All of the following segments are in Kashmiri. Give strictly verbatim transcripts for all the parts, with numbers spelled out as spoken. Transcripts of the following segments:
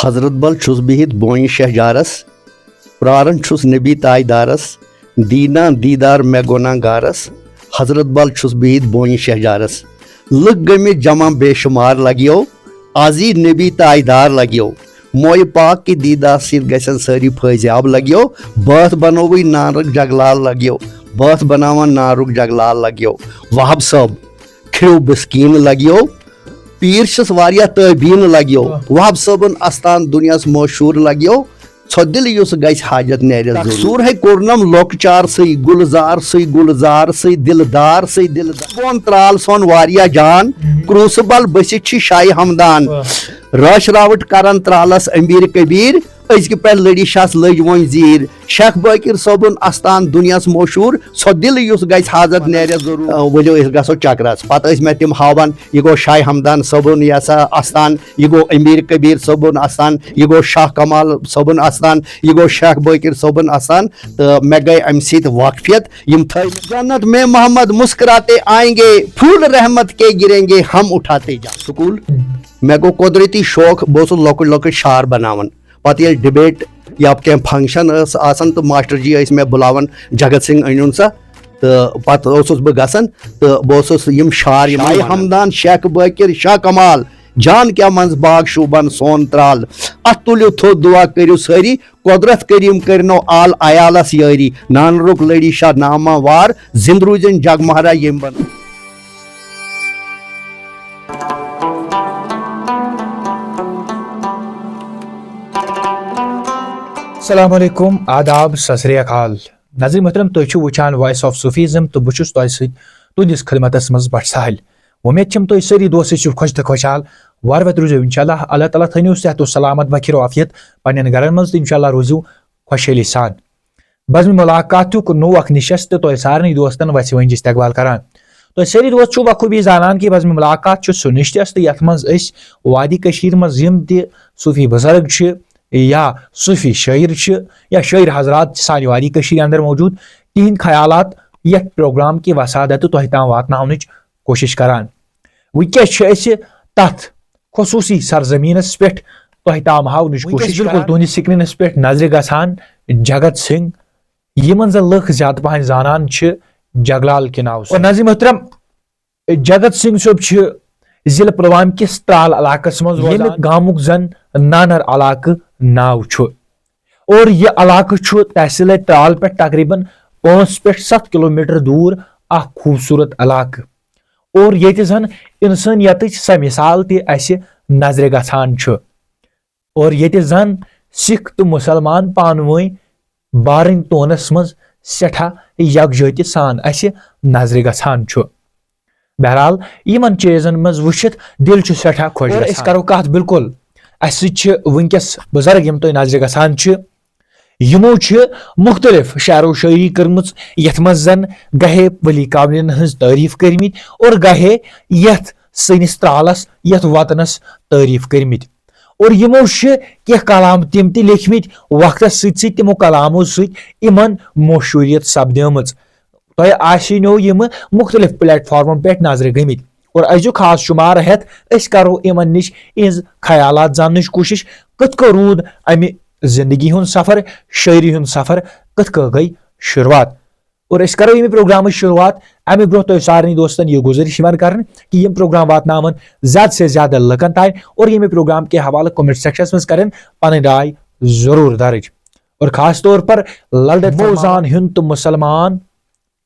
حضرت بل چھُس بِہِتھ بونہِ شہجارس، پراران چھُس نبی تاجدارس، دیٖدان دیٖدار مےٚ گۄناہ گارس۔ حضرت بل چھُس بِہِتھ بونہِ شہجارس، لُکھ گٔمٕتۍ جمع بے شُمار لگیو، از یی نبی تاجدار لگیو۔ مویہِ پاک کہِ دیٖدار سۭتۍ گژھن سٲری فٲضیاب لگیو، بٲتھ بنووٕے نارُک جگلال لگیو، بٲتھ بناوان نارُک جگلال لگیو۔ وہاب صٲب کھریو بسکیٖن لگیو، پیٖر چھِس واریاہ تٲبیٖن لگیو۔ واہ۔ وہاب صٲبُن استان دُنیاہس مشہوٗر لگیو، ژھۄ دِل یُس گژھِ حاجت نیرِ ضروٗر۔ سورہے کوٚرنم لۄکچار سٕے، گُلزار سٕے، گُلزار سٕے، دِلدار سٕے، دِلدار۔ بون ترال سون واریاہ جان، مہم۔ کرٛوٗسہٕ بل بٔسِتھ چھِ شاہہِ ہمدان۔ واہ۔ رٲچھ راوُٹ کران ترالس امبیٖر کبیٖر، أزکہِ پٮ۪ٹھ لٔڑی شاہس لٔج وۄنۍ زیٖر۔ شیخ بٲکر صٲبُن استان دُنیاہس مشہوٗر، سۄ دِل یُس گژھِ حاضر نیرِ ضروٗر۔ آ، ؤلِو أسۍ گژھو چکرس۔ پتہٕ ٲسۍ مےٚ تِم ہاوان، یہِ گوٚو شاہہِ ہمدان صٲبُن یہِ ہسا استان، یہِ گوٚو امیر کبیر صٲبُن استان، یہِ گوٚو شاہ کمال صٲبُن استان، یہِ گوٚو شیخ بٲکر صٲبُن استان۔ تہٕ مےٚ گٔے امہِ سۭتۍ واقفیت۔ یِم تھٲے مےٚ۔ جنت میں محمد مسکراتے آئیں گے، پھول رحمت کے گریں گے، ہم اٹھاتے جائیں۔ سکول۔ مےٚ گوٚو قۄدرٔتی شوق، بہٕ اوسُس لۄکٕٹۍ لۄکٕٹۍ شعر بناوان۔ پتہٕ ییٚلہِ ڈبیٹ یا کینٛہہ فنکشن ٲس آسان تہٕ ماسٹر جی ٲسۍ مےٚ بُلاوان، "جگت سنگھ أنِوُن سا؟" تہٕ پتہٕ اوسُس بہٕ گژھان تہٕ بہٕ اوسُس یِم شعر یِمن شاہہِ وَنان۔ ہمدان، شیخ بٲکر، شاہ کمال، جان کیا منٛز باغ شوٗبان سون ترال۔ اتھ تُلِو تھوٚد دُعا کٔرِو سٲری، قۄدرت کریٖم کٔرِنو آل عیالس یٲری۔ نانرُک لٔڑی شاہ نامہ وار، زِندٕ روٗزِن جگ مہراج ییٚمۍ بن۔ السلام علیکم، آداب، ست سری اکال۔ ناظرین محترم، تُہۍ چھِو وٕچھان Voice of Sufism تہٕ بہٕ چھُس تۄہہِ سۭتۍ تُہنٛدِس خدمتس منٛز بٹ ساحل۔ وۄمید چھم تُہۍ سٲری دوست ٲسِو خۄش تہٕ خۄشحال۔ وارٕ وتہِ روٗزِو انشاءاللہ۔ اللہ تعالیٰ تھٲینو صحت و سلامت، بخیر و عافیت پننٮ۪ن گرن منٛز تہٕ انشاءاللہ روٗزِو خۄشحٲلی سان۔ بزمِ ملاقاتُک نوٚو اکھ نِشست تہٕ تۄہہِ سارنٕے دوستن وژھِ وٲنٛجہِ استقبال کران۔ تۄہہِ سٲری دوست چھِو بخوٗبی زانان کہِ بزمِ ملاقات چھُ سُہ نِشست یتھ منٛز أسۍ وادی کٔشیٖرِ منٛز یِم تہِ صوٗفی بُزرگ چھِ یا صوٗفی شٲعر چھِ یا شٲعر حضرات چھِ سانہِ وادی کٔشیٖرِ اندر موجوٗد، تِہنٛدۍ خیالات یتھ پروگرام کہِ وسادتہٕ تۄہہِ تام واتناونٕچ کوٗشش کران۔ وٕنکیٚس چھِ أسۍ تتھ خصوٗصی سرزمینس پٮ۪ٹھ تۄہہِ تام ہاونٕچ وٕنکیٚس کوٗشش بالکل کران۔ تُہنٛدِس screenس پٮ۪ٹھ نظرِ گژھان جگت سنگھ، یِمن زن لُکھ زیادٕ پہن زانان چھِ جگلال کہِ ناوٕ سۭتۍ۔ اور ناظرین محترم، جگت سنگھ صٲب چھِ ضلع پلوامہ کِس ترال علاقس منٛز ییٚمہِ روزان۔ گامُک زن نانر علاقہٕ ناو چھُ۔ اور یہِ علاقہٕ چھُ تحصیل ترال پٮ۪ٹھ تقریباً پانٛژھ پٮ۪ٹھ ستھ کلومیٹر دوٗر اکھ خوٗبصوٗرت علاقہٕ۔ اور ییٚتہِ زن انسٲنیتٕچ سۄ مثال تہِ اسہِ نظرِ گژھان چھُ۔ اور ییٚتہِ زن سکھ تہٕ مُسلمان پانہٕ وٲنۍ بارٕنۍ تونس منٛز سٮ۪ٹھاہ یکجہتی سان اسہِ نظرِ گژھان چھُ۔ بہرحال، یِمن چیٖزن منٛز وٕچھِتھ دِل چھُ سٮ۪ٹھاہ خۄش اور أسۍ گژھان۔ کرو کتھ بالکل، اسہِ سۭتۍ چھِ وٕنکیٚس بُزرگ، یِم تۄہہِ نظرِ گژھان چھِ۔ یِمو چھِ مُختٔلِف شعر و شٲعری کٔرمٕژ، یتھ منٛز زن گاہے ولی کاملین ہٕنٛز تعریف کٔرمٕتۍ اور گاہے یتھ سٲنِس ترالس، یتھ وطنس تعریف کٔرمٕتۍ۔ اور یِمو چھِ کینٛہہ کلام تِم تہِ لیکھمٕتۍ، وقتس سۭتۍ سۭتۍ تِمو کلامو سۭتۍ یِمن مشہوٗریت سپدیمٕژ۔ تۄہہِ آسنو یِم مُختٔلِف platformن پٮ۪ٹھ نظرِ گٔمٕتۍ۔ اور أزیُک خاص شُمارٕ ہٮ۪تھ أسۍ کرو یِمن نِش یِہنٛز خیالات زاننٕچ کوٗشش، کِتھ کٔنۍ روٗد امہِ زندگی ہُنٛد سفر، شٲعری ہُنٛد سفر کِتھ کٔنۍ گٔے شروٗعات۔ اور أسۍ کرو ییٚمہِ پروگرامٕچ شروٗعات۔ امہِ برونٛہہ تۄہہِ سارنٕے دوستن یہِ گُزٲرِش یِوان کرنہٕ کہِ یِم پروگرام واتناون زیادٕ سے زیادٕ لُکن تام اور ییٚمہِ پروگرام کہِ حوالہٕ comment sectionس منٛز کرن پنٕنۍ راے ضروٗر درٕج۔ اور خاص طور پر للڈت موزان ہیوٚن تہٕ مُسلمان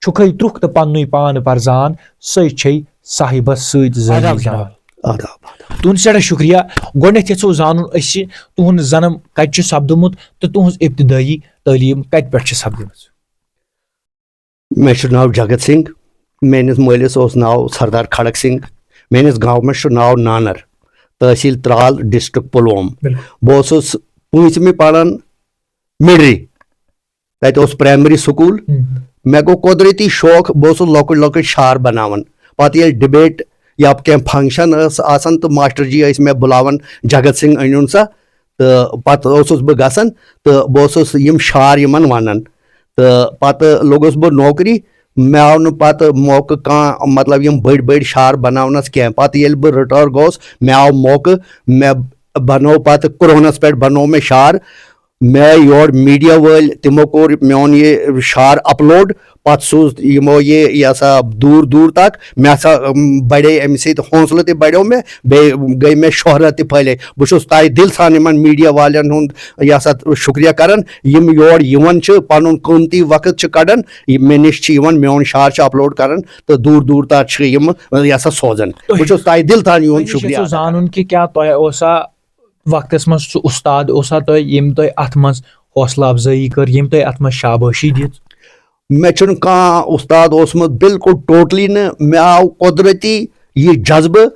چھُکھے ترُکھ تہٕ پننُے پان پرزان، سۄے چھے صاحبس سۭتۍ زٲنی آداب زان۔ جناب۔ آداب، آداب۔ تُہُنٛد سٮ۪ٹھاہ شُکریہ۔ گۄڈٕنٮ۪تھ یژھو زانُن أسۍ تُہُنٛد زنم کتہِ چھُ سپدُمُت تہٕ تُہٕنٛز ابتدٲیی تعلیٖم کتہِ پٮ۪ٹھ چھِ سپدٕمٕژ؟ مےٚ چھُ ناو جگت سنگھ۔ میٲنِس مٲلِس اوس ناو سردار کھڑک سنگھ۔ میٲنِس گامس چھُ ناو نانر، تحصیل ترال، district پلوم۔ بِلکُل۔ بہٕ اوسُس پوٗنٛژمہِ پران مِڈری۔ تتہِ اوس primary school۔ ہم۔ مےٚ گوٚو قۄدرٔتی شوق، بہٕ اوسُس لۄکٕٹۍ لۄکٕٹۍ شعر بناوان۔ پتہٕ ییٚلہِ debate یا کینٛہہ function ٲس آسان تہٕ ماسٹر جی ٲسۍ مےٚ بُلاوان، "جگت سنگھ أنِوُن سا؟" تہٕ پتہٕ اوسُس بہٕ گژھان تہٕ بہٕ اوسُس یِم شعر یِمن ونان۔ تہٕ پتہٕ لوٚگُس بہٕ نوکری۔ مےٚ آو نہٕ پتہٕ موقعہٕ کانٛہہ، مطلب، یِم بٔڑۍ بٔڑۍ شعر بناونس کینٛہہ۔ پتہٕ ییٚلہِ بہٕ retire گوٚوس، مےٚ آو موقعہٕ، مےٚ بنوو پتہٕ کوروناہس پٮ۪ٹھ بنوو مےٚ شعر۔ مےٚ آے یور میڈیا وٲلۍ، تِمو کوٚر میون یہِ شعر اپلوڈ، پتہٕ سوٗز یِمو یہِ، یہِ ہسا، دوٗر دوٗر تک۔ مےٚ ہسا، اَم، بڑے اَمہِ سۭتۍ حوصلہٕ تہِ بڑیو مےٚ، بیٚیہِ گٔے مےٚ شہرت تہِ پھٔہلے۔ بہٕ چھُس تہہِ دِل سان یِمن میڈیا والٮ۪ن ہُنٛد، یہِ ہسا، شُکریہ کران، یِم یور یِوان چھِ، پنُن قۭمتی وقت چھِ کڑان، یہِ مےٚ نِش چھِ یِوان، میون شعر چھِ اپلوڈ کران تہٕ دوٗر دوٗر تک چھِ یِم، یہِ ہسا، سوزان۔ تُہۍ بہٕ چھُس تہہِ دِل سان یِہُنٛد تُہۍ نِش شُکریہ یژھو ادا کران۔ زانُن کہِ کیٛاہ تۄہہِ اوسا وقتس منٛز سُہ اُستاد اوسا تۄہہِ، ییٚمۍ تۄہہِ اتھ منٛز حوصلہٕ افزٲیی کٔر، ییٚمۍ تۄہہِ اتھ منٛز شابٲشی دِژ؟ مےٚ چھُنہٕ کانٛہہ اُستاد اوسمُت، بالکل ٹوٹلی نہٕ۔ مےٚ آو قۄدرتی یہِ جذبہٕ،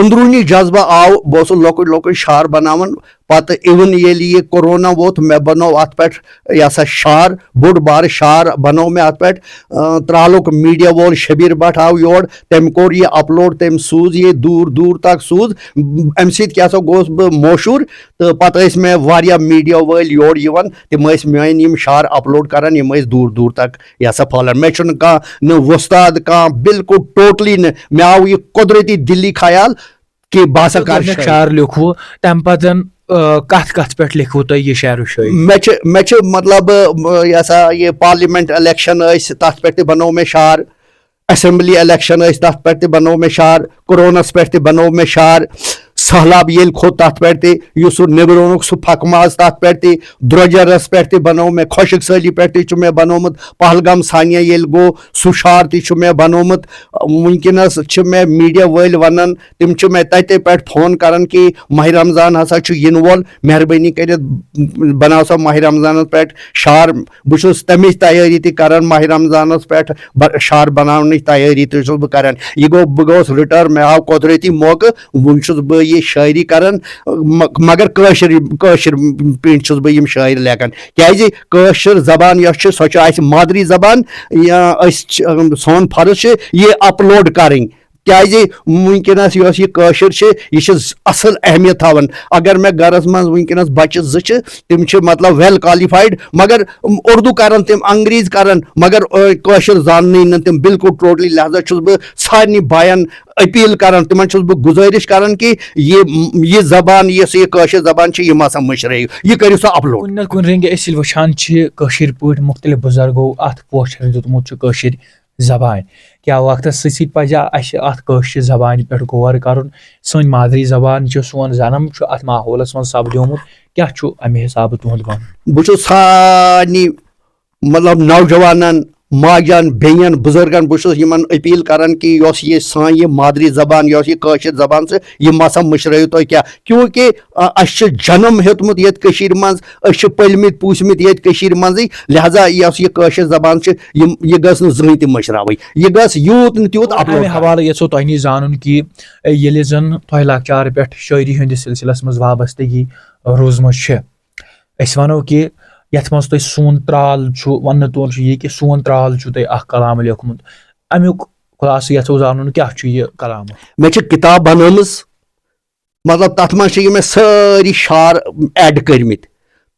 أنٛدروٗنی جذبہٕ آو۔ بہٕ اوسُس لۄکُٹ لۄکُٹ شعر بناوان، پتہٕ even ییٚلہِ یہِ کورونا ووت، مےٚ بنوو اتھ پٮ۪ٹھ، یہِ ہسا، شعر، بوٚڑ بارٕ شعر بنوو مےٚ اتھ پٮ۪ٹھ۔ اۭں، ترالُک میڈیا وول شبیر بٹ آو یور، تٔمۍ کوٚر یہِ اپلوڈ، تٔمۍ سوٗز یہِ دوٗر دوٗر تک سوٗز۔ اَمہِ سۭتۍ کیٛاہ سا گوس بہٕ مشہوٗر، تہٕ پتہٕ ٲسۍ مےٚ واریاہ میڈیا وٲلۍ یور یِوان، تِم ٲسۍ میٲنۍ یِم شعر اپلوڈ کران، یِم ٲسۍ دوٗر دوٗر تک، یہِ ہسا، پھٔہلان۔ مےٚ چھُنہٕ کانٛہہ نہٕ وۄستاد، کانٛہہ بالکل ٹوٹلی نہٕ۔ مےٚ آو یہِ قۄدرتی دِلی خیال کہِ بہٕ ہسا تہٕ کرٕ گۄڈٕنیُک شٲعری۔ شعر لیوٗکھوٕ، تَمہِ پتہٕ، آ، کتھ کتھ پٮ۪ٹھ لیکھوٕ تۄہہِ یہِ شعر و شٲعری؟ مےٚ چھِ، مےٚ چھِ، مطلب، آ، یہِ ہسا، یہِ پارلیمنٹ الیکشن ٲسۍ، تتھ پٮ۪ٹھ تہِ بنوو مےٚ شعر۔ اسمبلی الیکشن ٲسۍ، تتھ پٮ۪ٹھ تہِ بنوو مےٚ شعر۔ کوروناہس پٮ۪ٹھ تہِ بنوو مےٚ شعر۔ سہلاب ییٚلہِ کھوٚت، تتھ پٮ۪ٹھ تہِ، یُس سُہ نیبرونُک سُہ پھکہٕ ماز، تتھ پٮ۪ٹھ تہِ، درۄجرس پٮ۪ٹھ تہِ بنوو مےٚ، خۄشک سٲلی پٮ۪ٹھ تہِ چھُ مےٚ بنوومُت، پہلگام ثانیہ ییٚلہِ گوٚو، سُہ شعر تہِ چھُ مےٚ بنوومُت۔ وٕنکیٚنس چھِ مےٚ میڈیا وٲلۍ ونان، تِم چھِ مےٚ تتے پٮ۪ٹھ فون کران کہِ ماہِ رمضان ہسا چھُ یِنہٕ وول، مہربٲنی کٔرِتھ بناو سا ماہِ رمضانس پٮ۪ٹھ شعر۔ بہٕ چھُس تَمِچ تیٲری تہِ کران، ماہِ رمضانس پٮ۪ٹھ ب-، شعر بناونٕچ تیٲری تہِ چھُس بہٕ کران۔ یہِ گوٚو، بہٕ گوٚوس رِٹٲر، مےٚ آو قۄدرتی موقعہٕ، وُنہِ چھُس بہٕ یہِ شٲعری کران، م-، مگر کٲشِر، کٲشِر پٲٹھۍ چھُس بہٕ یِم شٲعری لیکھان۔ کیازِ کٲشِر زبان یۄس چھِ، سۄ چھِ اَسہِ مادری زبان۔ یا أسۍ چھِ، سون فرض چھُ یہِ اپلوڈ کرٕنۍ۔ کیازِ وٕنکیٚنس یۄس یہِ کٲشِر چھِ، یہِ چھِ ز-، اصل اہمیت تھاوان۔ اگر مےٚ گرس منٛز وٕنکیٚنس بچہِ زٕ چھِ، تِم چھِ، مطلب، ویل کوالیفایڈ، مگر اردو کران تِم، انگریز کران، مگر، آ، کٲشِر زاننٕے نہٕ تِم بالکل ٹوٹلی۔ لہذا چھُس بہٕ سارنٕے باین اپیل کران، تِمن چھُس بہٕ گُزٲرِش کران کہِ یہِ، یہِ زبان، یۄس یہِ کٲشِر زبان چھِ، یہِ مہ سا مٔشرٲیِو، یہِ کٔرِو سا اپلوڈ۔ کُنہِ نتہٕ کُنہِ رنگہِ أسۍ ییٚلہِ وٕچھان چھِ، کٲشِر پٲٹھۍ مختلف بُزرگو اتھ پوچھر دیُتمُت چھُ کٲشِر زبانہِ۔ کیٛاہ وقتس سۭتۍ سۭتۍ پزِ اَسہِ اَتھ کٲشرِ زبانہِ پٮ۪ٹھ غور کرُن؟ سٲنۍ مادری زبان چھِ، سون جنم چھُ اَتھ ماحولس منٛز سپدیومُت، کیٛاہ چھُ اَمہِ حسابہٕ تُہُنٛد ونُن؟ بہٕ چھُس سارنٕے، مطلب، نوجوانن، ماجن، بیٚین، بُزرگن، بہٕ چھُس یِمن اپیل کران کہِ یۄس یہِ سٲنۍ یہِ مادری زبان، یۄس یہِ کٲشِر زبان چھِ، یہِ مہ سا مٔشرٲیِو تُہۍ کینٛہہ، کیونکہ، آ، اَسہِ چھُ جنم ہیوٚتمُت ییٚتہِ کٔشیٖرِ منٛز، أسۍ چھِ پٔلمٕتۍ پوٗسمٕتۍ ییٚتہِ کٔشیٖرِ منٛزٕے، لہذا یۄس یہِ کٲشِر زبان چھِ، یِم، یہِ گٔژھ نہٕ زٕہٕنۍ تہِ مٔشراوٕنۍ، یہِ گٔژھ یوٗت نہٕ تیوٗت اپلوڈ اَمہِ کرٕنۍ۔ حوالہٕ یژھو تۄہہِ نِش زانُن کہِ ییٚلہِ زن تۄہہِ لۄکچارٕ پٮ۪ٹھ شٲعری ہٕنٛدِس سلسلس منٛز وابستگی روٗزمٕژ چھِ، أسۍ ونو کہِ یتھ منٛز تۄہہِ سون ترال چھُ، وننہٕ تور چھُ یہِ کہِ سون ترال چھُ تۄہہِ اکھ کلام لیوٗکھمُت، امیُک خلاصہٕ یژھو زانُن کیٛاہ چھُ یہِ کلام؟ مےٚ چھِ کِتاب بنٲومٕژ، مطلب، تَتھ منٛز چھِ یِم مےٚ سٲری شعر ایڈ کٔرمٕتۍ۔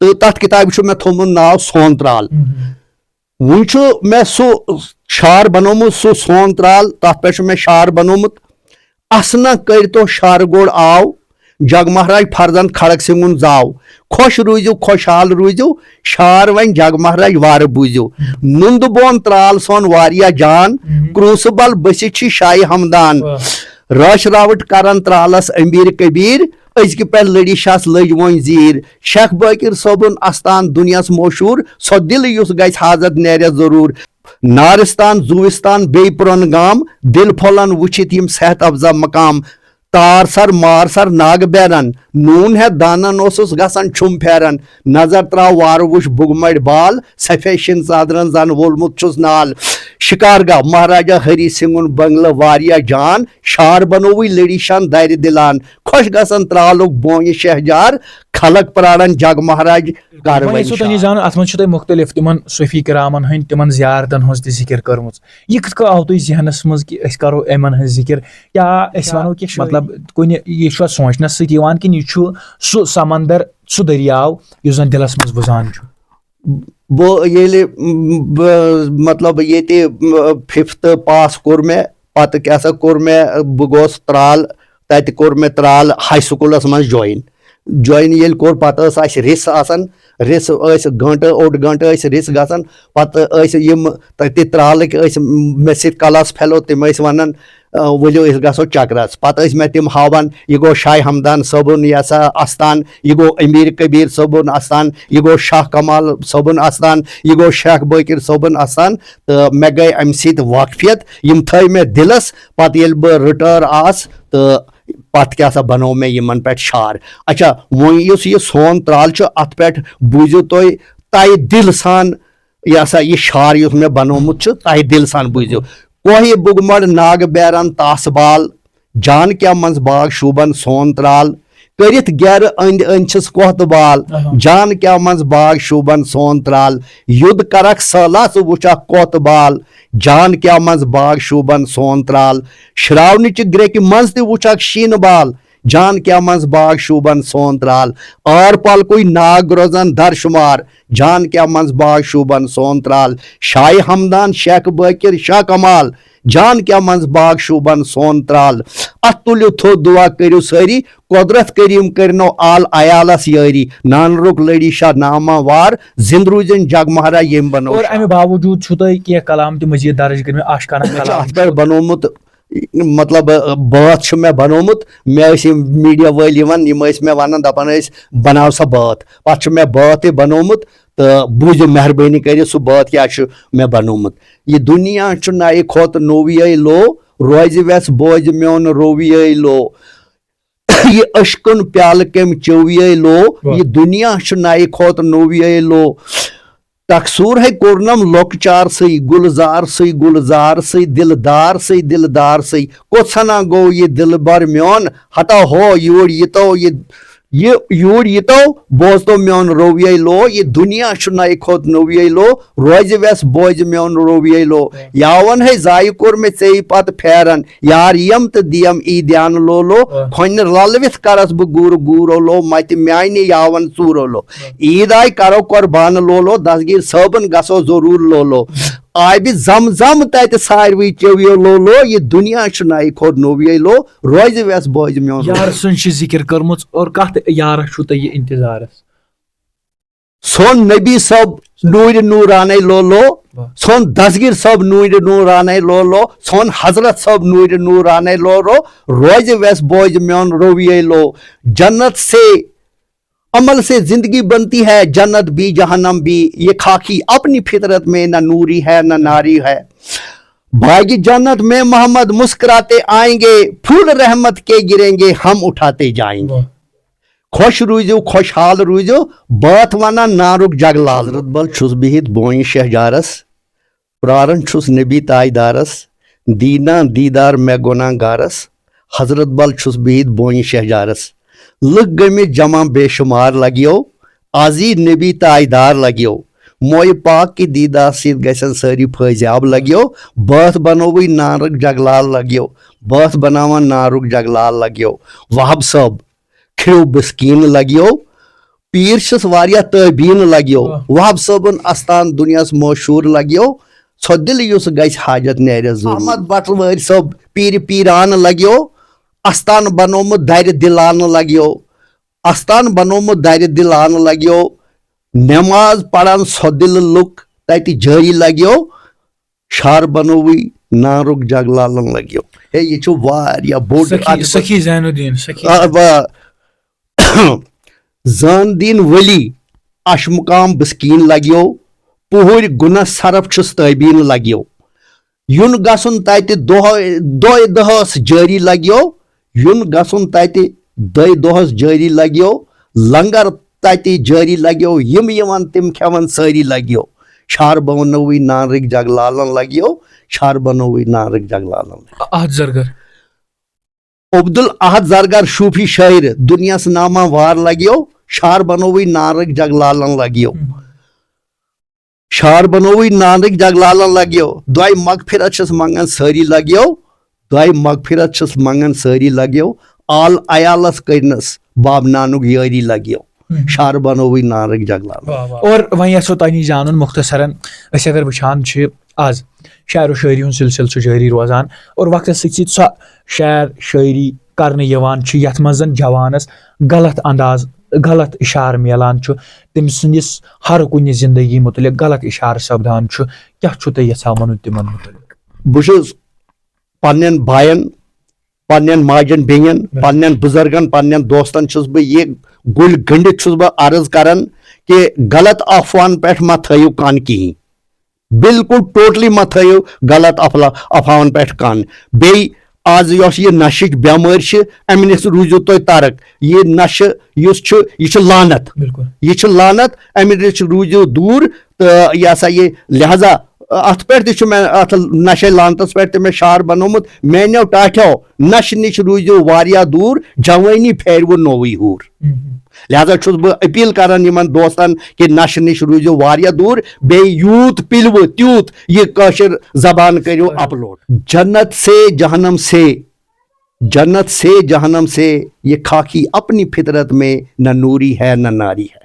تہٕ تَتھ کِتابہِ چھُ مےٚ تھوٚومُت ناو سون ترال۔ مہم۔ وۄنۍ چھُ مےٚ سُہ شعر بنوومُت، سُہ سون ترال، تَتھ پٮ۪ٹھ چھُ مےٚ شعر بنوومُت۔ اسنہ کٔرۍ تو شعر گوٚڑ آو، جگ مہراج فرزند کھڑک سنگُن زاو۔ خۄش روٗزِو، خۄشحال روٗزِو، شعر وۄنۍ جگ مہراج وارٕ بوٗزِو۔ نُندٕ بون ترال سون واریاہ جان، مہم۔ کرٛونٛسہٕ بل بٔسِتھ چھِ شاہہِ ہمدان۔ واہ۔ رٲچھ راوُٹ کرن ترالس امبیر کبیر، أزکہِ پٮ۪ٹھ لٔڑی شاہس لٔج وۄنۍ زیٖر۔ شیخ بٲکر صٲبُن استان دُنیاہس مشہوٗر، سۄ دِل یُس گژھِ حاضت نیرٮ۪س ضروٗر۔ نارستان، زوٗوِستان، بیٚیہِ پرٛون گام، دِل پھۄلن وٕچھِتھ یِم صحت افزا مقام۔ تار سر، مار سر، ناگہٕ بیرن، نوٗن ہٮ۪تھ دانن اوسُس گژھان چھُم پھیران۔ نظر تراو وارٕ وٕچھ بُگمڑِ بال، سفید شِن ژادرن زن وولمُت چھُس نال۔ شکارگاہ، مہاراجا ہری سنگُن بنگلہٕ واریاہ جان، شعر بنووٕے لٔڑی شان دارِ دِلان۔ خۄش گژھن ترالُک بونہِ شہجار، خلق پرارن جگ مہراج کر وۄنۍ وۄنۍ یژھو تۄہہِ نِش شعر۔ زانُن، اتھ منٛز چھِ تۄہہِ مختلف تِمن صوفی کرامن ہٕنٛدۍ، تِمن زیارتن ہٕنٛز تہِ ذکر کٔرمٕژ۔ یہِ کِتھ کٔنۍ آو تۄہہِ ذہنس منٛز کہِ أسۍ کرو یِمن ہٕنٛز ذکر؟ یا أسۍ اچھا، ونو کہِ شٲعری۔ مطلب، کُنہِ یہِ چھُ سونٛچنس سۭتۍ یِوان کِنہٕ یہِ چھُ سُہ سمندر، سُہ دٔریاو یُس زن دِلس منٛز وُزان چھُ؟ بہٕ ییٚلہِ، م، بہٕ، مطلب، ییٚتہِ، م، ففتھ پاس کوٚر مےٚ، پتہٕ کیٛاہ سا کوٚر مےٚ، بہٕ گوس ترال، تتہِ کوٚر مےٚ ترال ہاے سکوٗلس منٛز جوین۔ جوین ییٚلہِ کوٚر، پتہٕ ٲس اَسہِ رِس آسان، رِس ٲسۍ گٲنٛٹہٕ اوٚڑ گٲنٛٹہٕ ٲسۍ رِس گژھان۔ پتہٕ ٲسۍ یِم تَتہِ ترٛالٕکۍ ٲسۍ مےٚ سۭتۍ کلاس فیلو، تِم ٲسۍ وَنان، "آ، ؤلِو أسۍ گژھو چکرس۔" پتہٕ ٲسۍ مےٚ تِم ہاوان، یہِ گوٚو شاہ ہمدان صٲبُن یہِ ہسا استان، یہِ گوٚو امیر کبیر صٲبُن استان، یہِ گوٚو شاہ کمال صٲبُن استان، یہِ گوٚو شیخ بٲکر صٲبُن استان۔ تہٕ مےٚ گٔے امہِ سۭتۍ واقفیت، یِم تھٲے مےٚ دِلس۔ پتہٕ ییٚلہِ بہٕ رِٹٲر آس، تہٕ پتہٕ کیٛاہ سا بنوو مےٚ یِمن پٮ۪ٹھ شعر۔ اچھا، وۄنۍ یُس یہِ سون ترٛال چھُ، اتھ پٮ۪ٹھ بوٗزِو تُہۍ تَے دِل سان، یہِ ہسا یہِ شعر یُس مےٚ بنوومُت چھُ، تَے دِل سان بوٗزِو۔ کوہہِ بُگمڑ ناگہٕ بیرن تاسہٕ بال، جان کیٛاہ منٛز باغ شوٗبن سون ترٛال۔ کٔرِتھ گیرٕ أنٛدۍ أنٛدۍ چھِس کوہتہٕ بال، اہم۔ جان کیٛاہ منٛز باغ شوٗبن سون ترٛال۔ یوٚد کرکھ سٲلا ژٕ وٕچھکھ کوہتہٕ بال، جان کیٛاہ منٛز باغ شوٗبن سون ترٛال۔ شراونٕچہِ گرٛیٚکہِ منٛز تہِ وٕچھکھ شیٖنہٕ بال، جان کیٛاہ منٛز باغ شوٗبن سون ترٛال۔ آر پلکُے ناگ روزن در شُمار، جان کیٛاہ منٛز باغ شوٗبن سون ترٛال۔ شاہِ ہمدان شیخ بٲکر شاہ کمال، جان کیٛاہ منٛز باغ شوٗبن سون ترٛال۔ اتھ تُلِو تھوٚد دُعا کٔرِو سٲری، قۄدرت کریٖم کٔرِنو آل عیالس یٲری۔ نانرُک لٔڑی شاہ نامہ وار، زِندٕ روٗزِن جگ مہراج ییٚمۍ بنوو اور شاہ۔ امہِ باوجوٗد چھُو تۄہہِ کینٛہہ کلام تہِ مٔزیٖد درٕج کٔرمٕتۍ، آشکانہ مےٚ چھُ کلام؟ اتھ پٮ۪ٹھ بنوومُت، مطلب، بٲتھ چھُ مےٚ بنوومُت۔ مےٚ ٲسۍ یِم میٖڈیا وٲلۍ یِوان، یِم ٲسۍ مےٚ ونان، دپان ٲسۍ، "بناو سا بٲتھ۔" پتہٕ چھُ مےٚ بٲتھ تہِ بنوومُت، تہٕ بوٗزِو مہربٲنی کٔرِتھ سُہ بٲتھ کیٛاہ چھُ مےٚ بنوومُت۔ یہِ دُنیا چھُ نَیہِ کھۄتہٕ نوٚوُے لو، روزِ وٮ۪س بوزِ میون رویے لو۔ یہِ عشقُن پیالہٕ کٔمۍ چویے لو، واہ۔ یہِ دُنیا چھُ نَیہِ کھۄتہٕ نوٚوُے لو۔ تقصوٗر ہے کوٚرنم لۄکچار سٕے، گُلزار سٕے، گُلزار سٕے، دِلدار سٕے، دِلدار سٕے۔ کوٚت سنا گوٚو یہِ دِلبر میون؟ ہتا ہو یور یہِ تو یہِ، یہِ یور یہِ تو بوزتو میون رویے لو۔ یہِ دُنیا چھُ نَیہِ کھۄتہٕ نوٚوُے لو، روزِ وٮ۪س بوزِ میون رویے لو۔ یاون ہے زایہِ کوٚر مےٚ ژیٚیہِ پتہٕ پھیرن، یار یِم تہٕ دِیم ای دیان لولو۔ واہ۔ کھۄنہِ للوِتھ کرس بہٕ گوٗرٕ گوٗرو لو، متہِ میانہِ یاون ژوٗرو لو۔ واہ۔ عیٖد آیہِ کرو قربان لولو، دستگیٖر صٲبن گژھو ضروٗر لولو۔ آبِ زم زم تتہِ ساروٕے چیٚویو لولو، یہِ دُنیا چھُ نَیہِ کھۄتہٕ نوٚوُے لو، روزِ وٮ۪س بوزِ میون لولو۔ یار سٕنٛز چھِ ذِکِر کٔرمٕژ اور کتھ یارس چھُو تۄہہِ یہِ انتظارس؟ سون نبی صٲب نوٗرِ نوٗرانَے لولو، واہ۔ سون دستگیٖر صٲب نوٗرِ نوٗرانَے لولو، سون حضرت صٲب نوٗرِ نوٗرانَے لولو، روزِ وٮ۪س بوزِ میون رویے لو۔ جنت سے عمل سے زندگی بنتی ہے، جنت بھی جہنم بھی، یہ خاکی اپنی فطرت میں نہ نوری ہے نہ ناری ہے۔ باغِ جنت میں محمد مسکراتے آئیں گے، پھول رحمت کے گریں گے، ہم اٹھاتے جائیں گے۔ واہ۔ خۄش روٗزِو، خۄشحال روٗزِو۔ بٲتھ وَنان نارُک جگلال۔ حضرت بل چھُس بِہِتھ بونہِ شہجارس، پراران چھُس نبی تاجدارس، دیٖنا دیٖدار مےٚ گۄناہ گارس۔ حضرت بل چھُس بِہِتھ بونہِ شہجارس، لُکھ گٔمٕتۍ جمع بے شُمار لگیو، آزی نبی تاجدار لگیو۔ مویہِ پاک کہِ دیٖدار سۭتۍ گژھن سٲری فٲضیاب لگیو۔ بٲتھ بنووٕے نارُک جگلال لگیو، بٲتھ بناوان نارُک جگلال لگیو۔ وہب صٲب کھریو بسکیٖن لگیو، پیٖر چھِس واریاہ تٲبیٖن لگیو۔ واہ۔ وہب صٲبُن استان دُنیاہس مشہوٗر لگیو، ژھۄ دِل یُس گژھِ حاجت نیرٮ۪س ضروٗر۔ احمد بٹہٕ وٲرۍ صٲب پیٖرِ پیٖران لگیو، استان بنوومُت درِ دِلان لگیو، استان بنوومُت درِ دِلان لگیو، نماز پران ژھۄ دِل لُکھ تتہِ جٲری لگیو۔ شہر بنووٕے نارُک جگلالن لگیو۔ ہے، یہِ چھُ واریاہ بوٚڑ سخی، اکھ سخی زین الدین، سخی آ، زین۔ با-، زان دین ولی اش مقام بسکین لگیو، پوہر گنہ صرف چھُس تٲبیٖن لگیو۔ یُن گژھُن تتہِ دۄہ، دۄے دۄہس جٲری لگیو، یُن گژھُن تتہِ دۄے دۄہس جٲری لگیو، لنگر تتہِ جٲری لگیو، یِم یِوان تِم کھٮ۪وان سٲری لگیو۔ شہر بنووٕے نانرٕکۍ جگلالن لگیو، شہر بنووٕے نانرٕکۍ جگلالن لگیو۔ احد زرگر۔ عبدالاحد زرگر شوفی شاعر دنیاہس نامہ وار لگیو، شہر بنووٕے نانرٕکۍ جگلالن لگیو۔ ہم۔ شہر بنووٕے نانرٕکۍ جگلالن لگیو، دعائے مغفرت چھِس منگان سٲری لگیو، دعائے مغفرت چھِس منگان سٲری لگیو، آل عیالس کٔرنس باب نانُک یٲری لگیو۔ ہم۔ شہر بنووٕے نانرٕکۍ جگلالن۔ واہ، واہ۔ اور وۄنۍ یژھو تۄہہِ نِش زانُن مختصرن، أسۍ اگر وٕچھان چھِ آز شعر و شٲعری ہُنٛد سلسلہٕ چھُ جٲری روزان اور وقتس سۭتۍ سۭتۍ سۄ شعر شٲعری کرنہٕ یِوان چھِ یتھ منٛز زن جوانس غلط انداز غلط اشارٕ میلان چھُ، تٔمۍ سٕنٛدِس ہر کُنہِ زندگی مُتعلق غلط اشارٕ سپدان چھُ، کیٛاہ چھُو تُہۍ یژھان ونُن تِمن مُتعلق؟ بہٕ چھُس پننٮ۪ن باین، پننٮ۪ن ماجن بیٚین، پننٮ۪ن بُزرگن، پننٮ۪ن دوستن چھُس بہٕ یہِ گُلۍ گٔنڈِتھ چھُس بہٕ عرض کران کہِ غلط افواہن پٮ۪ٹھ مہ تھٲیِو کان کِہیٖنۍ، بالکل ٹوٹلی مہ تھٲیِو غلط افلا افواہن پٮ۪ٹھ کان۔ بیٚیہِ آز یۄس یہِ نشٕچ بٮ۪مٲرۍ چھِ، امہِ نِش روٗزِو تُہۍ ترک۔ یہِ نشہٕ یُس چھُ، یہِ چھُ لعنت، بِلکُل۔ یہِ چھُ لعنت، امہِ نِش روٗزِو دوٗر۔ تہٕ یہِ ہسا یہِ لہذا اتھ پٮ۪ٹھ تہِ چھُ مےٚ، اتھ نشے لعنتس پٮ۪ٹھ تہِ مےٚ شعر بنومُت، میانیو ٹاٹھیو، نشہٕ نِش روٗزِو واریاہ دوٗر، جوٲنی پھیروٕ نوٚوٕے ہوٗر۔ لہذا چھُس بہٕ اپیل کران یِمن دوستن کہِ نشہٕ نِش روٗزِو واریاہ دوٗر، بیٚیہِ یوٗت پِلوٕ تیوٗت یہِ کٲشِر زبان کٔرِو اپلوڈ۔ جنت سے جہنم سے، جنت سے جہنم سے، یہ خاکی اپنی فطرت میں نہ نوری ہے نہ ناری ہے۔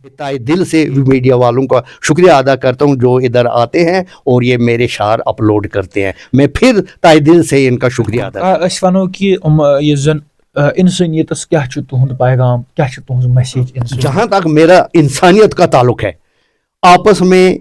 میں تہہ دل سے میڈیا والوں کا شکریہ ادا کرتا ہوں جو ادھر آتے ہیں اور یہ میرے شعر اپلوڈ کرتے ہیں۔ میں پھر تہہ دل سے ان کا شکریہ ادا کرتا ہوں۔ آ، أسۍ وَنو کہِ یِم، آ، یُس زَن، آ، اِنسٲنیتَس کیٛاہ چھُ تُہُنٛد پیغام، کیٛاہ چھُ تُہٕنٛز message اِنسٲنیت؟ جہاں تک میرا انسانیت کا تعلق ہے، آپس میں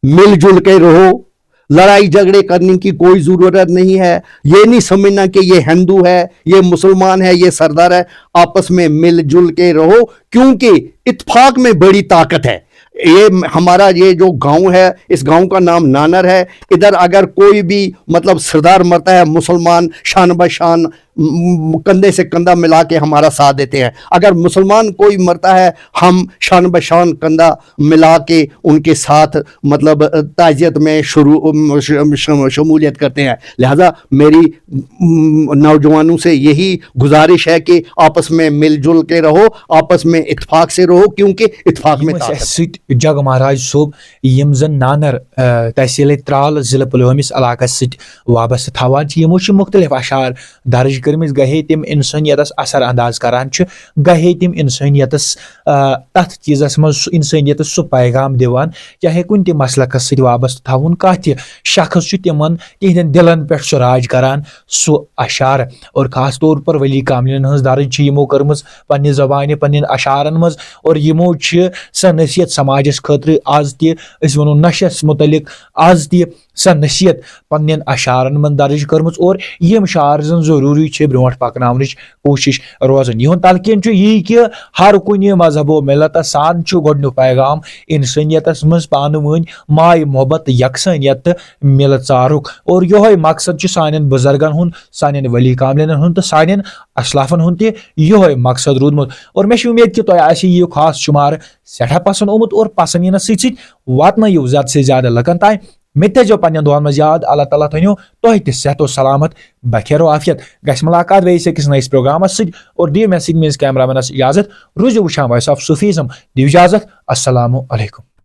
مل جل کے رہو، لڑائی جھگڑے کرنے کی کوئی ضرورت نہیں ہے۔ یہ نہیں سمجھنا کہ یہ ہندو ہے، یہ مسلمان ہے، یہ سردار ہے۔ آپس میں مل جل کے رہو، کیونکہ اتفاق میں بڑی طاقت ہے۔ یہ ہمارا یہ جو گاؤں ہے، اس گاؤں کا نام نانر ہے۔ ادھر اگر کوئی بھی مطلب سردار مرتا ہے، مسلمان شان بہ شان، م-، کندھے سے کندھا ملا کے ہمارا ساتھ دیتے ہیں۔ اگر مسلمان کوئی مرتا ہے، ہم شان بہ شان کندھا ملا کے ان کے ساتھ مطلب تعزیت میں شروع ش- ش- شمولیت کرتے ہیں۔ لہذا میری م- نوجوانوں سے یہی گزارش ہے کہ آپس میں مل جل کے رہو، آپس میں اتفاق سے رہو، کیونکہ اتفاق میں یِم ٲسۍ طاقت اَسہِ سۭتۍ جگ مہراج صٲب، یِم زَن نانر، آ، تحصیٖل ترال، ضلعہٕ پُلوٲمِس علاقس سۭتۍ وابستہٕ تھاوان چھِ۔ یِمو چھِ مُختٔلِف اشعار درٕج کٔرمٕتۍ، گٔے تِم اِنسٲنیتس اثر انداز کران چھِ، گٔے تِم اِنسٲنیتس، آ، تَتھ چیٖزس منٛز سُہ اِنسٲنیتس سُہ پیغام دِوان، چاہے کُنہِ تہِ مسلکس سۭتۍ وابستہٕ تھاوُن کانٛہہ تہِ شخص چھُ تِمن تِہنٛدٮ۪ن دِلن پٮ۪ٹھ سُہ راج کران، سُہ اشعار۔ اور خاص طور پر ولی کاملین ہٕنٛز درٕج چھِ یِمو کٔرمٕژ پننہِ زبانہِ، پننٮ۪ن اشعارن منٛز، اور یِمو چھِ سۄ نصیحت سماجس خٲطرٕ آز تہِ، أسۍ ونو نشس متعلق، آز تہِ سۄ نصیحت پننٮ۪ن اشعارن منٛز درٕج کٔرمٕژ۔ اور یِم شعار زن ضروٗری چھِ برونٛٹھ پکناونٕچ کوٗشش روزان۔ یِہُنٛد تلقین چھُ یی کہِ ہر کُنہِ مذہب و ملتس سان چھُ گۄڈٕنیُک پیغام انسٲنیتس منٛز پانہٕ ؤنۍ ماے محبت، یکسانیت تہٕ مِلہٕ ژارُک۔ اور یِہوٚے مقصد چھُ سانٮ۪ن بُزرگن ہُنٛد، سانٮ۪ن ولی کاملینن ہُنٛد تہٕ سانٮ۪ن اسلافن ہُنٛد تہِ یِہوٚے مقصد روٗدمُت۔ اور مےٚ چھِ اُمید کہِ تۄہہِ آسہِ یہِ خاص شُمارٕ سٮ۪ٹھاہ پسنٛد آمُت اور پسنٛد یِنس سۭتۍ سۭتۍ واتنٲیِو زیادٕ سے زیادٕ لُکن تام۔ مےٚ تہِ تھٲیزیو پننٮ۪ن دُعن منٛز یاد۔ اللہ تعالیٰ تھٲینو تۄہہِ تہِ صحت و سلامت، بخیر و عافیت۔ گژھِ مُلاقات بیٚیِس أکِس نٔیِس پروگرامس سۭتۍ اور دِیِو مےٚ سۭتۍ میٲنِس کیمرہ مینس اجازت۔ روٗزِو وٕچھان Voice of Sufism۔ دِیِو اجازت۔ السلام علیکم۔